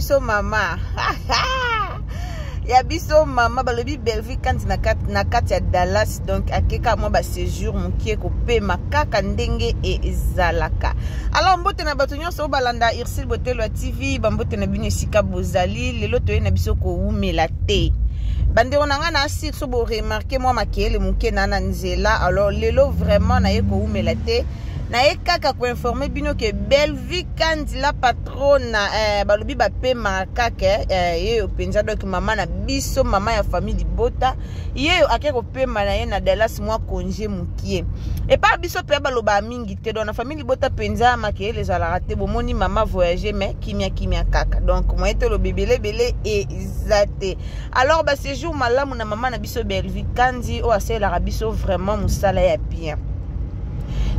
biso mama ya biso mama balobi Bellevue Kandi na kati ya Dallas, donc akeka mwa baséjour mokie kopema kaka ndenge ezalaka. Alors mbote na bato nyonso oyo balanda Ursule Botelo ya TV, bambote na bino esika bozali. Lelo toye na biso kowumela te, bandeko na ngai na asir so boremarquer mwa makeyele moke na nzela. Alors lelo vraiment naye kowumela te, naye kaka koinformer bino ke Bellevue Kandi la patrona, balobi bapemaka kaka yeyo mpenza. Donc mama na biso, mama ya famille libota, yeyo ake kopema na ye na Dallas, mwa congé mokie. Epa biso mpe balobaka mingi te, donc na famille libota mpenza makeyele ezalaka te. Bomoni mama voyage, mais kimia kimia kaka, donc moye toloba ebelebele eza te. Alors baséjour malamu na mama na biso Bellevue Kandi oyo asalelaka biso vraiment mosala ya bien.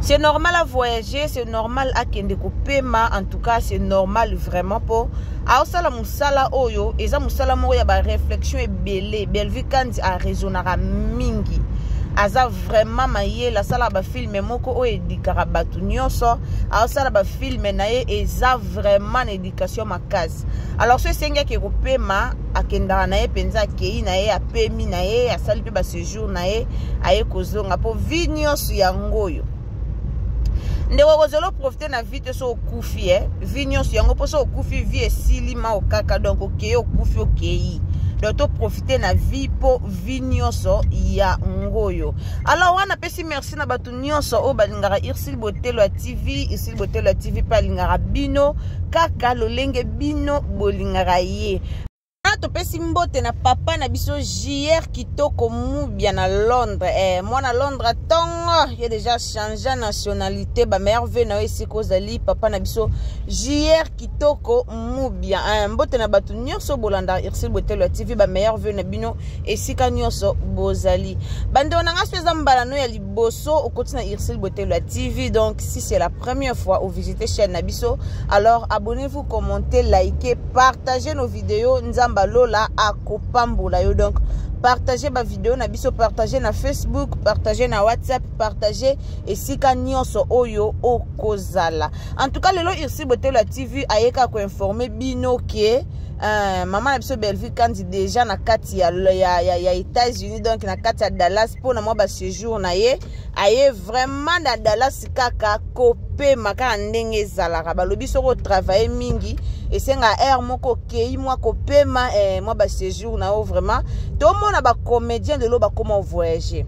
C'est normal à voyager, c'est normal akende kopema. En tout cas c'est normal vraiment, mpo aosala mosala oyo eza mosala moko ya baréflexion ebele. Bellevue Kandi araisonnaka mingi, aza vraiment mayele, asalaka bafilm moko oyo edikaka bato nyonso. Aosala bafilm na ye eza vraiment na éducation makasi. Alors so esengi ake kopema, akendaka na ye mpenza, akei na ye, apemi na ye, asali mpe baséjour na ye, aye kozonga. Mpo vie nyonso yango oyo, ndeko, kozela oprofiter na vie te. So okufi, vie nyonso yango, mpo so okufi, vie esili ma okaka. Donc okei, okufi, okei. Donc toprofiter na vie, mpo vie nyonso yango oyo. Alors wana apesi merci na bato nyonso oyo balingaka Ursule Botelo ya TV. Ursule Botelo ya TV mpe alingaka bino kaka lolenge bino bolingaka ye. Topesi mbote na papa na biso JR Kitoko Mubia na Londres, mwana Londres ntongo ye déjà change nationalité. Bamerveille na yo esika ozali, papa na biso JR Kitoko Mubia. Mbote na bato nyonso bolanda Ursule Botelo ya TV, bameilleurs vœux na bino esika nyonso bozali. Bandeko na nga, so eza mbala no ya liboso okoti na Ursule Botelo ya TV, donc si c'est la première fois ovisiter chaîne na biso, alors abonnez-vous, commentez, likez, partagez nos vidéos. Nzambe alola akopambola yo. Donc partagez bavideo na biso, partagez na Facebook, partagez na WhatsApp, partagez esika nyonso oyo okozala. En tout cas lelo Ursule Botelo ya TV ayeka koinformer bino ke mama na biso Bellevue Kandi déjà na kati ya États-Unis, donc na kati ya Dallas, mpona mwa baséjour na ye. Aye vraiment na Dallas kaka kopema kaka ndenge ezalaka. Balobi soki otravailler mingi, esenga aire moko okei mwa kopema, mwa baséjour na yo. Vraiment tomona bacomédien lelo bakóma voyager.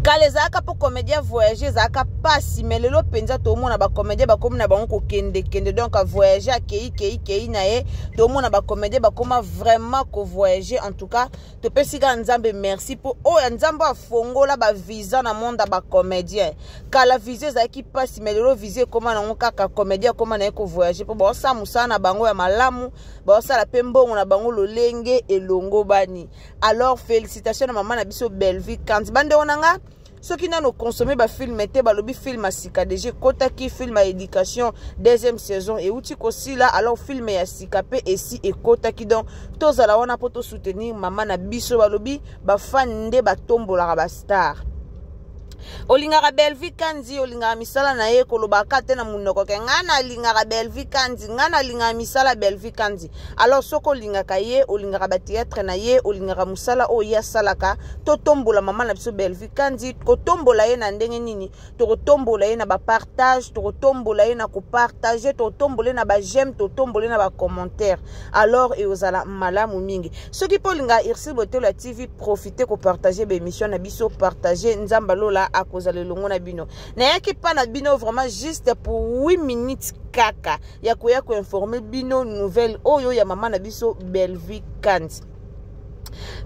Kala ezalaka mpo comédien voyage ezalaka mpasi, mais lelo mpenza tomona bacomédien bakomi na bango kokendekende. Donc avoyage, akei kei kei na ye. Tomona bacomédien bakóma vraiment kovoyage. En tout cas topesi kaka Nzambe merci mpo oyo Nzambe afongola bavisa na monde ya bacomédien. Kala visa ezalaki mpasi, mais lelo visa ekóma nango kaka, comédien akóma na ye kovoyage, mpo baosala mosala na bango ya malamu, baosala mpe mbongo na bango lolenge elongo bani. Alors félicitation na mama na biso Bellevue Kandi. Bandeko na nga, soki nano consommer bafilm te, balobi film ya sika déjà ekɔtaki, film ya éducation deuxième saison euti kosila. Alors film ya sika mpe esi ekɔtaki, donc tozala wana mpo tosoutenir mama na biso. Balobi bafani nde batombolaka bastar. Olingaka Bellevue Kandi, olingaka misala na ye, kolobaka te na monoko ke ngai nalingaka Bellevue Kandi, ngai nalingaka misala Bellevue Kandi. Alors soki olingaka ye, olingaka bathéâtre na ye, olingaka mosala oyo ye asalaka, totombola mama na biso Bellevue Kandi. Kotombola ye na ndenge nini? Tokotombola ye na bapartage, tokotombola ye na kopartager, tokotombola ye na baj'aime, totombola ye na bacommentaire. Alors ekozala malamu mingi. Soki mpo olingaka Ursule Botelo ya TV, profite kopartager baémission na biso, partage. Nzambe alola akozala elongo na bino. Nayaki mpa na bino vraiment juste pour 8 minutes kaka ya koya koinformer bino nouvelle oyo ya mama na biso Bellevue Kandi.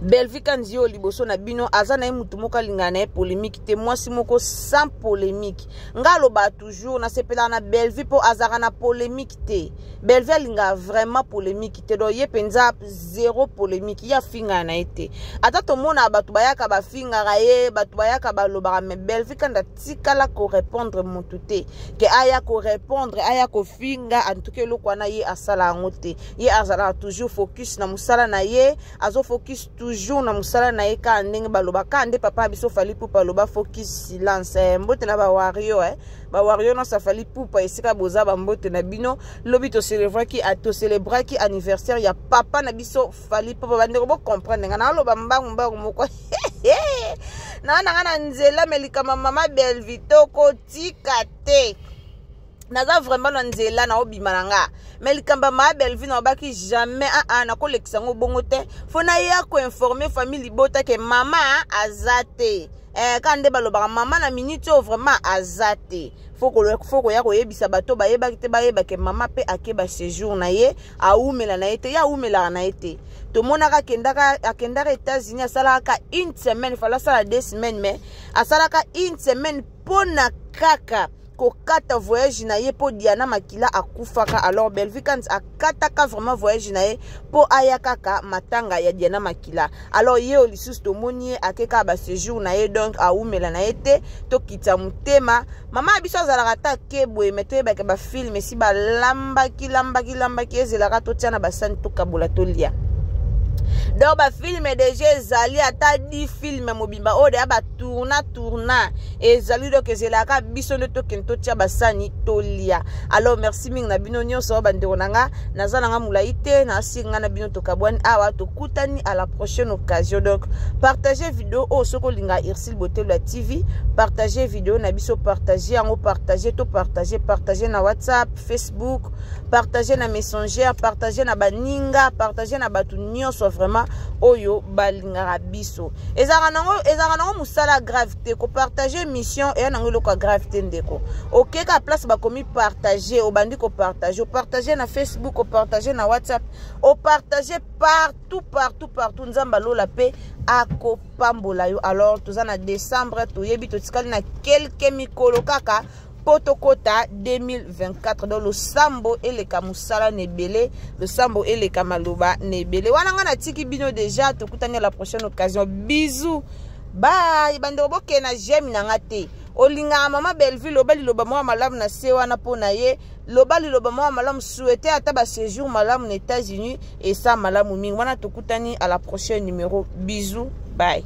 Bellevue Kandi oyo liboso na bino aza na ye mutu moko alingaka na ye polémique te, mwasi moko sans polémique. Nga alobaka toujours, nasepelaka na Bellevue mpo azalaka na polémique te. Bellevue alingaka vraiment polémique te, donc ye mpenza zéro polémique. Ye afingaka na ye te. Ata tomonaka bato bayaka bafingaka ye, bato bayaka balobaka, mais Bellevue Kandi atikala korépondre motu te ke aya korépondre, aya kofinga. Antuka eloko wana ye asala yango te. Ye azalaka toujours focus na mosala na ye, azofocus toujours. toujours na mosala na ye kaka ndenge baloba kaka nde papa ya biso Fally Ipupa aloba focus silence eh, mbote na bawario eh. Bawario nyonso Fally Ipupa esika boza, bambote na bino. Lobi tocelebraki anniversaire ya papa na biso Fally Ipupa. Bandeko, bocomprendre nga naaloba mbangu mbangu moko naa nanga na nzela me likambo mama Belvi tokotika te. Naza vraiment na nzela, naobima na nga, me likambo ya maa Belvi naobaki jamais aa ah, nakolekisa yango bongo te. Fo naya koinformer famille libota ke mama aza te. Kaka nde balobaka mama na minute oyo vraiment aza te. Fo koya koyebisa bato bayebaki te, bayebake mama mpe akeba séjour na ye, awumela na ye te. Ye awumelaka na ye te. Tomonaka akendaka États-Unis, asalaka une semaine, fala asala 2 semaines, mais asalaka une semaine mpo na kaka kokata voyage na ye mpo Diana Makila akufaka. Alors Belvi Kans akataka vraiment voyage na ye mpo aya kaka matanga ya Diana Makila. Alors ye oyo lisusu tomoni ye ake kaka baséjour na ye, donc awumela na ye te. Tokita motema, mama ya biso azalaka ata ke boye, me toyebaka bafilm esi balambaki lambaki lambaki, ezelaka totia na basani, tokabola, tolia. Donc bafilm déjà ezali ata 10 film mobimba oyo deya batourna tourna ezali, donc ezelaka biso nde tokende totia basani, tolia. Alors merci mingi na bino nyonso, bandeko na nga. Naza na nga molai te, nasiki nga na bino, tokabwani awa, tokutani à la prochaine occasion. Donc partage video oyo soki olinga Ursile Botelo ya TV. Partage video na biso, partage yango, partage to partage, partage na WhatsApp, Facebook, partage na Messenger, partage na baninga, partage na bato nyonso vraiment oyo balingaka biso. Ezalaka nango mosala grave te kopartage mission, eya nango eloko ya grave te. Ndeko, okeka place bakomi partage, obandi kopartage, opartage na Facebook, opartage na WhatsApp, opartage partout, partout, partout. Nzambe alola mpe akopambola yo. Alors toza na décembre, toyebi totikali na quelques mikolo kaka mpo tokɔta 2024. Donc losambo eleka mosala na ebele, losambo eleka maloba na ebele. Wana ngai natiki bino déjà, tokutani à la prochaine occasion. Bisous, bye. Bandeko, bokende na j'aime na nga te. Olingaka mama Belleville, loba liloba moko malamu na se wana mpo na ye. Loba liloba moko malamu, souhaite ata baséjour malamu na États-Unis, esa malamu mingi. Wana tokutani à la prochaine numéro. Bisous, bye.